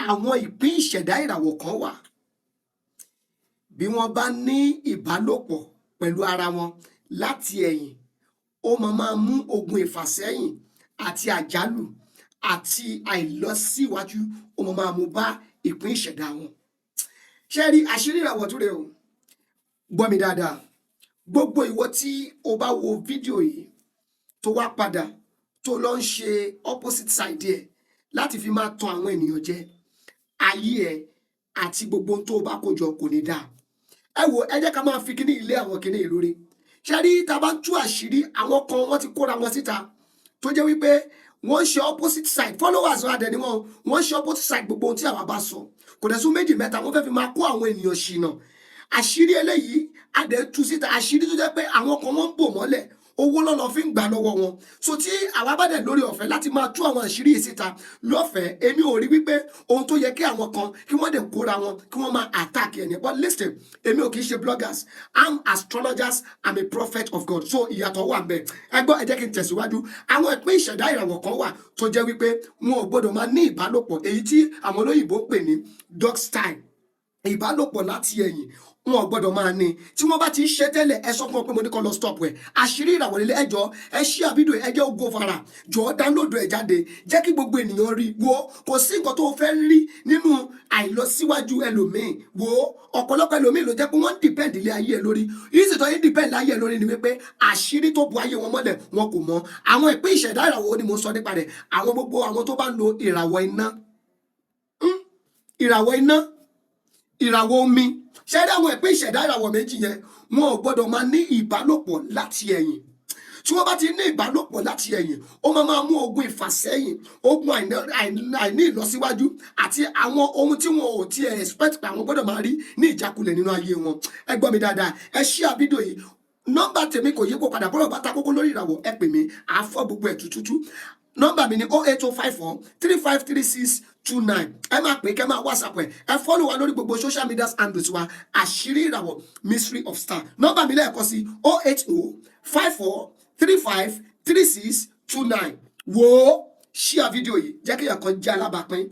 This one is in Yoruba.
Àwọn ìpín ìṣẹ̀dá ìràwọ̀ kan wà, bí wọ́n bá ní ìbálòpọ̀ pẹ̀lú ara wọn láti ẹ̀yìn, ó máa máa mú ogun ìfàsẹ́yìn àti àjálù àti àìlọsíwájú, ó máa máa mú bá ìpín ìṣẹ̀dá wọn. Ṣé rí àṣírí ìràwọ̀ tó rè o? Gbọ́ mi dáadáa. Gbogbo ìwọ tí o bá wo fídíò yìí, tó wá padà tó lọ ń ṣe opposite side ẹ̀ láti fi máa tan àwọn ènìyàn jẹ, ayé ẹ àti gbogbo ohun tó o bá kó jọ kò ní dáa. Ẹ wo, ẹ jẹ́ ká máa fi kíní ilé àwọn kíní ìlórí. Ṣé rí, tá a bá ń tú àṣírí, àwọn kan wọ́n ti kóra wọn síta tó jẹ́ wípé wọ́n ń ṣe opposite side. Followers wa dẹ̀ ni wọ́n. Wọ́n ń ṣe opposite side gbogbo ohun tí àwa bá sọ. Kò dẹ̀ sún méjì mẹ́ta, wọ́n fẹ́ fi máa kó àwọn ènìyàn ṣìnà. Àṣírí eléyìí a dẹ̀ tú síta, àṣírí tó jẹ́ pé àwọn kan wọ́n ń bò mọ́lẹ̀, owó lọ́lọ́ fi ń gbà lọ́wọ́ wọn. So tí àwa bá dẹ̀ lórí ọ̀fẹ́ láti máa tú àwọn àṣírí yìí síta lọ́fẹ̀ẹ́, èmi ò rí wípé ohun tó yẹ kí àwọn kan kí wọ́n dẹ̀ kóra wọn kí wọ́n máa attack ẹni. But listen, èmi ò kì í ṣe bloggers. I'm astrologers, I'm a prophet of God, so ìyàtọ̀ wà ń bẹ̀. Ẹ gbọ́, ẹ jẹ́ kí n tẹ̀síwájú. Àwọn ìpín ìṣẹ̀dá ìràwọ̀ kan wà tó jẹ́ wípé wọn ò gbọ́dọ̀ máa ní ìbálòpọ̀, èyí tí àwọn olóyìnbó ń pè ní dog style, ìbálòpọ̀ láti ẹ̀yìn. Wọn ò gbọ́dọ̀ máa ní. Tí wọ́n bá ti ń ṣe tẹ́lẹ̀, ẹ sọ fún wọn pé mo ní kó lọ stop ẹ̀. Àṣírí ìràwọ̀ lílé. Ẹ jọ̀ọ́, ẹ share fídíò, ẹ jẹ́ ó go viral. Jọ̀ọ́, download ẹ̀ jáde, jẹ́ kí gbogbo ènìyàn rí. Wo, kò sí nǹkan tó fẹ́ rí nínú àìlọsíwájú ẹlòmíì. Wo, ọ̀pọ̀lọpọ̀ ẹlòmíì ló jẹ́ pé wọ́n ń depend lé ayé ẹ lórí. Yìí sì tọ́ yín depend lé ayé ẹ lórí ni wípé àṣírí tó bu ayé wọn mọ́lẹ̀, wọn kò mọ̀. Àwọn ìpín ìṣẹ̀dá ìràwọ̀ ni mo sọ nípa rẹ̀. Àwọn gbogbo àwọn tó bá ń lo ìràwọ̀ iná, ìràwọ̀ iná, ìràwọ̀ omi. Ṣé rí àwọn ìpín ìṣẹ̀dá ìràwọ̀ méjì yẹn, wọn ò gbọ́dọ̀ máa ní ìbálòpọ̀ láti ẹ̀yìn. Tí wọ́n bá ti ní ìbálòpọ̀ láti ẹ̀yìn, ó máa máa mú ogun ìfàsẹ́yìn, ogun àìní ìlọsíwájú àti àwọn ohun tí wọn ò tiẹ̀ expect pé àwọn gbọ́dọ̀ máa rí ní ìjákulẹ̀ nínú ayé wọn. Ẹ gbọ́ mi dáadáa, ẹ share fídíò yìí. Nọ́mbà tèmi kò yípo padà. Bọ́rọ̀ bá ta kókó lórí ìràwọ̀, ẹ pè mí, àáfọ̀ gbogbo ẹ̀ tútútú. Nọ́mbà mi ni 08054353629. Ẹ máa pè, kẹ́ máa WhatsApp ẹ. Ẹ follow wa lórí gbogbo social media handles wa, Àṣírí Ìràwọ̀, Mystery of Star. Nọ́mbà mi lẹ́ẹ̀kan sí, 08054353629. Wo, share fídíò yìí, jẹ́ kí ẹ̀kan jẹ́ alábàápín.